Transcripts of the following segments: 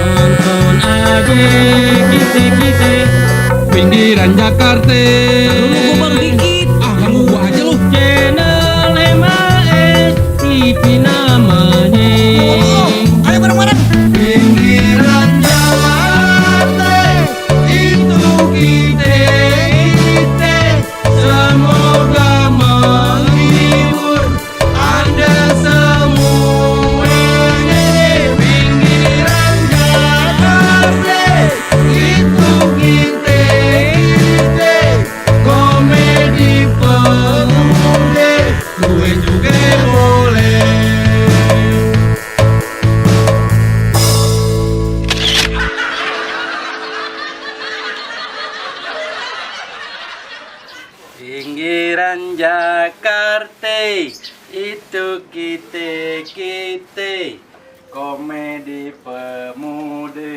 Nonton aja kita pinggiran Jakarta. Lu baru dikit. Ah, ganggu gua aja lu. Channel MAS TV namanya. Ayo bareng-bareng. Pinggiran Jakarta itu kita semoga menghibur Anda semuanya. Pinggiran Jakarta itu kita komedi pemuda, gue juga boleh. Pinggiran Jakarta itu kita komedi pemuda,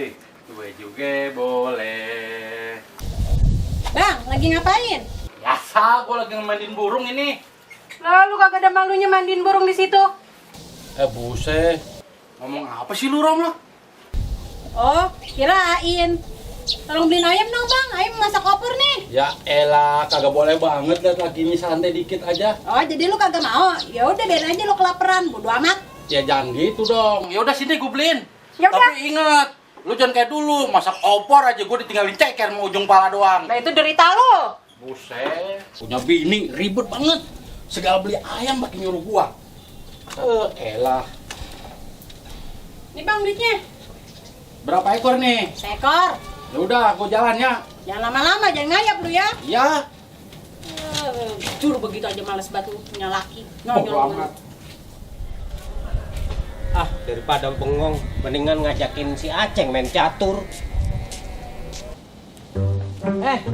gue juga boleh. Bang, lagi ngapain? Biasa, gue lagi mandiin burung ini. Lalu kagak ada malunya mandiin burung di situ. Buset, ngomong apa sih lu Rom lo? Oh, kirain. Tolong beliin ayam dong bang, ayam masak opor nih. Ya elah, kagak boleh banget, lihat lagi ini santai dikit aja. Oh, jadi lu kagak mau? Ya udah biarin aja lu kelaparan, bodo amat. Ya jangan gitu dong. Ya udah sini gue beliin. Ya udah. Tapi ingat, lu jangan kayak dulu, masak opor aja gue ditinggalin ceker mau ujung pala doang. Nah itu derita lu. Buset, punya bini ribet banget. Segala beli ayam pakai nyuruh gua. Elah. Nih bang duitnya. Berapa ekor nih? Seekor. Ya udah, gua jalan ya. Jangan lama-lama, jangan ngayap lu ya. Iya. Jujur begitu aja males batu punya laki. Bodo amat. Ah, daripada bengong, mendingan ngajakin si Aceng main catur.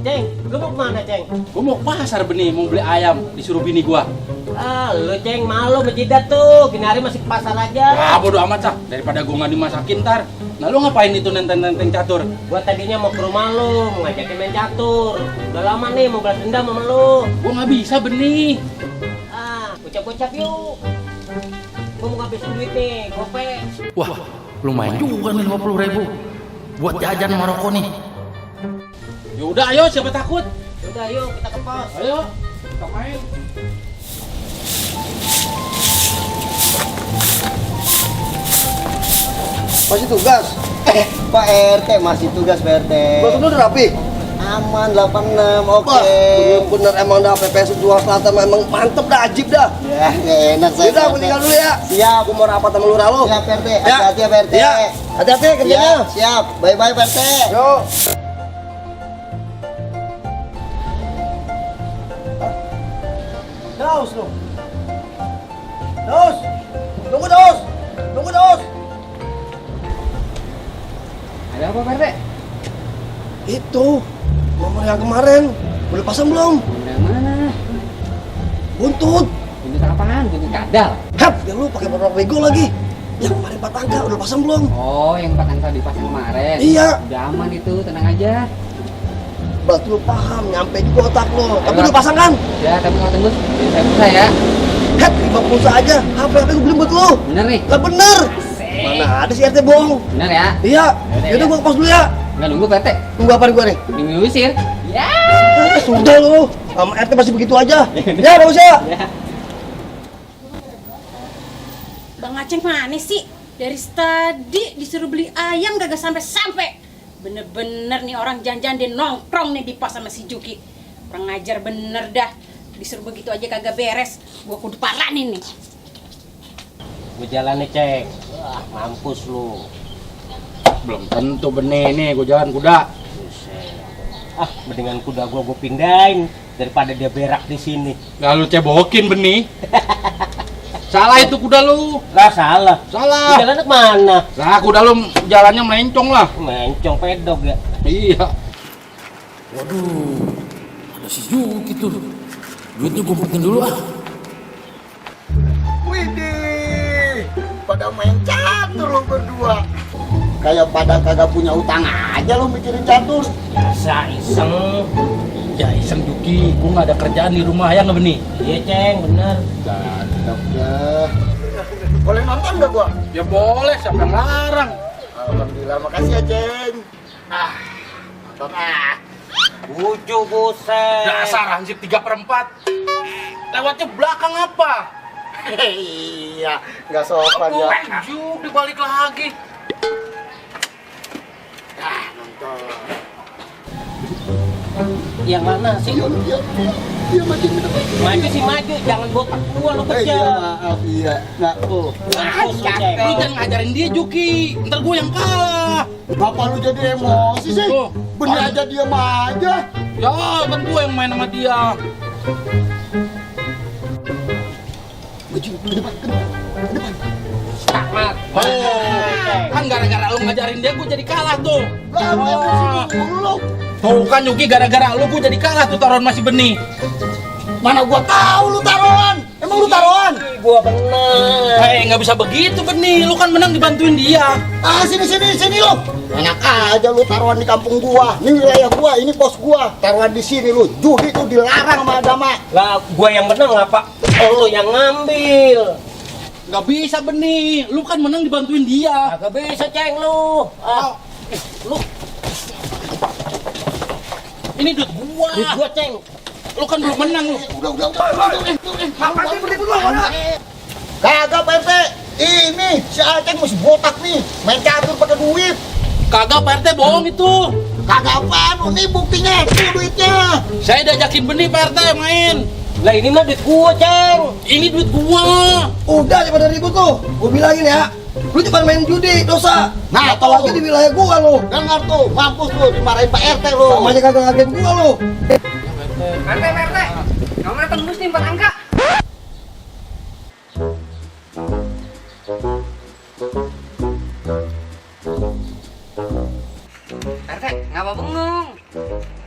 Ceng, lu mau kemana, Ceng? Gua mau ke pasar benih, mau beli ayam, disuruh bini gua. Ah, lu Ceng, malu menjidat tuh. Gini hari masih ke pasar aja. Ah, bodo amat sah. Daripada gua nggak dimasakin ntar. Nah, lu ngapain itu nenteng-nenteng catur? Gua tadinya mau ke rumah lu, mau ngajakin main catur. Udah lama nih mau balas dendam sama lu. Gua nggak bisa benih. Ah, ucap-ucap yuk. Gua mau ngabisin duit nih, gope. Wah, lumayan juga nih 50.000 buat jajan Maroko nih. Yaudah, ayo, siapa takut? Udah yuk kita ke pos. Ayo, kita main. Masih tugas? Pak RT masih tugas Pak RT. Baru udah rapi? Aman 86, oke. Wah, bener-bener emang dah PPS Jual Selatan emang mantep dah, ajib dah. Ya, nggak enak saya. Udah, aku tinggal dulu ya. Siap. Aku mau rapat sama lurah lu. Siap Pak RT, Ya. hati-hati ya Pak RT. Ya, hati-hati kerjanya. Ya, siap. Bye-bye Pak RT. Yuk. Daus lu. Daus. Tunggu Daus. Tunggu Daus. Ada apa Pak RT? Itu nomor yang kemarin udah pasang belum? Udah mana? Buntut. Buntut apaan? Buntut kadal. Hap, ya lu pakai nomor bego lagi. Yang kemarin 4 angka udah pasang belum? Oh, yang 4 angka dipasang kemarin. Iya. Udah aman itu, tenang aja. Berarti lu paham, nyampe juga otak lu. Tapi udah pasang kan? Ya, tapi kalau tembus, saya pulsa ya. Hap, 5 pulsa aja. HP gue beli buat lu. Bener nih? Lah bener. Mana ada si RT bohong? Bener ya? Iya. Yaudah gua ke pos dulu ya. Nggak nunggu Pak RT? Tunggu apa nih gua nih? Diusir. Ya. Sudah lu. Sama RT masih begitu aja. Ya, bagus ya. Bang Aceng mana sih? Dari tadi disuruh beli ayam kagak sampai-sampai. Bener-bener nih orang janjian dia nongkrong nih di pos sama si Juki. Kurang ngajar bener dah. Disuruh begitu aja kagak beres. Gua kudu paranin nih. Gue jalan nih, Ceng. Wah, mampus lu. Belum tentu benih nih, gue jalan kuda. Buset. Ah, mendingan kuda gua pindahin daripada dia berak di sini. Lalu cebokin benih. Salah itu kuda lu. Lah salah. Salah. Jalan ke mana? Lah kuda lu jalannya melencong lah. Mencong pedok ya. Iya. Waduh, ada si Juki tuh. Duitnya gue umpetin dulu ah. Widih. Pada main catur lu berdua. Kayak pada kagak punya utang aja lu mikirin catur. Biasa iseng. Ya iseng Juki, gue gak ada kerjaan di rumah ya nggak benih? Iya, Ceng, bener. Cakep dah. Boleh nonton nggak gua? Ya boleh, siapa yang larang? Alhamdulillah, makasih ya, Ceng. Nonton Buju buset. Dasar hansip 3/4. Lewatnya belakang apa? Iya, nggak sopan ya. Buju, dibalik lagi. Nonton. Yang mana sih? Dia maju ke depan. Maju sih maju, jangan botak gua lu Iya, kejar. maaf, iya. Nah, Mampus lu, Ceng. Lu jangan ngajarin dia, Juki. Ntar gue yang kalah. Bapak lu jadi emosi sih. Tuh. Bener aja diam aja. Ya, kan gue yang main sama dia. Maju ke depan, ke depan, ke depan. Tamat. Kan gara-gara lu ngajarin dia, gue jadi kalah tuh. Lah, lu. Tuh kan, Juki, gara-gara lu gue jadi kalah tuh taruhan masih benih. Mana gua tahu lu taruhan? Emang lu taruhan? Gua bener. Nggak bisa begitu, benih. Lu kan menang dibantuin dia. Sini lu. Enak aja lu taruhan di kampung gua. Ini wilayah gua, ini pos gua. Taruhan di sini lu. Judi tuh dilarang sama agama. Lah, gua yang menang apa? Lu yang ngambil. Nggak bisa, benih. Lu kan menang dibantuin dia. Agak bisa, Ceng lu. Lu. Ini duit gua. Duit gua, Ceng. Lu kan belum menang lu. Udah. Kagak, Pak RT. Ini si Aceng masih botak nih. Main catur pakai duit. Kagak, Pak RT, bohong itu. Kagak apaan, nih buktinya, tuh duitnya. Saya diajakin benih, Pak RT, main. Lah ini mah duit gua, Ceng. Ini duit gua. Udah daripada ribut tuh. Gua bilangin ya. Lu cuma main judi, dosa. Nah, Apalagi tuh. di wilayah gua lu. Dengar tuh, mampus lu dimarahin Pak RT lu. Sama aja kagak ngagen gua lu. Pak RT, nomornya tembus nih 4 angka. Pak RT, ngapa bengong?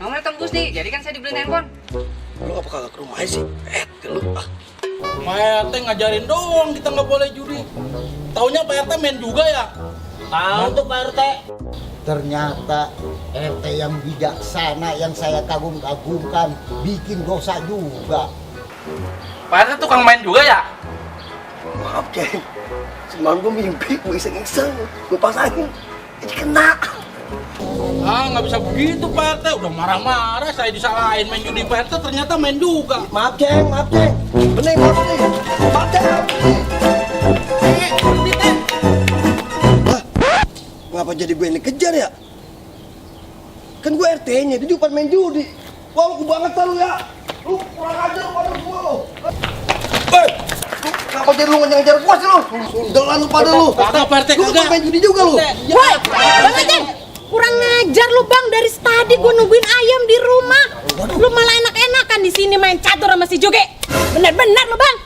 Nomornya tembus nih, jadi kan saya dibeliin handphone. Lu apa kagak ke rumah sih? Lu. Pak RT ngajarin doang, kita nggak boleh judi. Taunya Pak RT main juga ya? Tahu tuh Pak RT. Ternyata RT yang bijaksana yang saya kagum-kagumkan bikin dosa juga. Pak RT tukang main juga ya? Maaf, Ceng. Semalam gua mimpi, gua iseng-iseng. Gua pasangin. Jadi kena. Nggak bisa begitu, Pak RT. Udah marah-marah, saya disalahin main judi. Pak RT ternyata main juga. Maaf, Ceng. Bening, maaf, Bening. Maaf, Ceng. Lah, ngapa jadi gue yang dikejar ya? Kan gue RT-nya, dia juga main judi. Wah, lu kebangetan lu ya. Lu kurang ajar pada gua lu. Kenapa jadi lu ngejar-ngejar gua sih lu? Sundelan lu pada lu. Kagak, Pak RT, Lu kagak. kan main judi juga lu. Woi, Bang Aceng, kurang ngajar lu Bang, dari tadi gua nungguin ayam di rumah. Lu malah enak-enakan di sini main catur sama si Juki. Bener-bener lu Bang.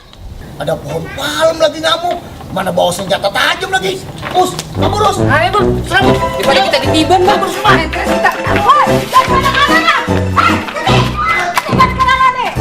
Ada pohon palem lagi ngamuk. Mana bawa senjata tajam lagi. Us, kabur us. Ayo bang, serang. Daripada kita ditiban bang, main terus kita. Woi, jangan kemana-mana. Jangan kemana-mana deh.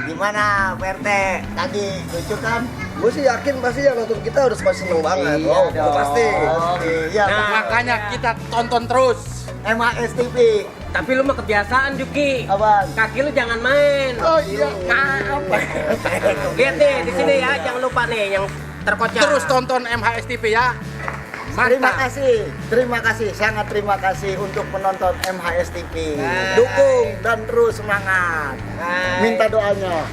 Gimana Pak RT? Tadi lucu kan? Gue sih yakin pasti yang nonton kita udah pasti seneng banget. Oh, udah pasti. Iya, Makanya kita tonton terus. MHS TV. Tapi lu mah kebiasaan, Juki. Apaan? Kaki lu jangan main. Oh iya. Lihat nih di sini ya, jangan lupa nih yang terkocak. Terus tonton MHS TV ya. Mantap. Terima kasih, sangat terima kasih untuk menonton MHS TV. Dukung dan terus semangat. Minta doanya.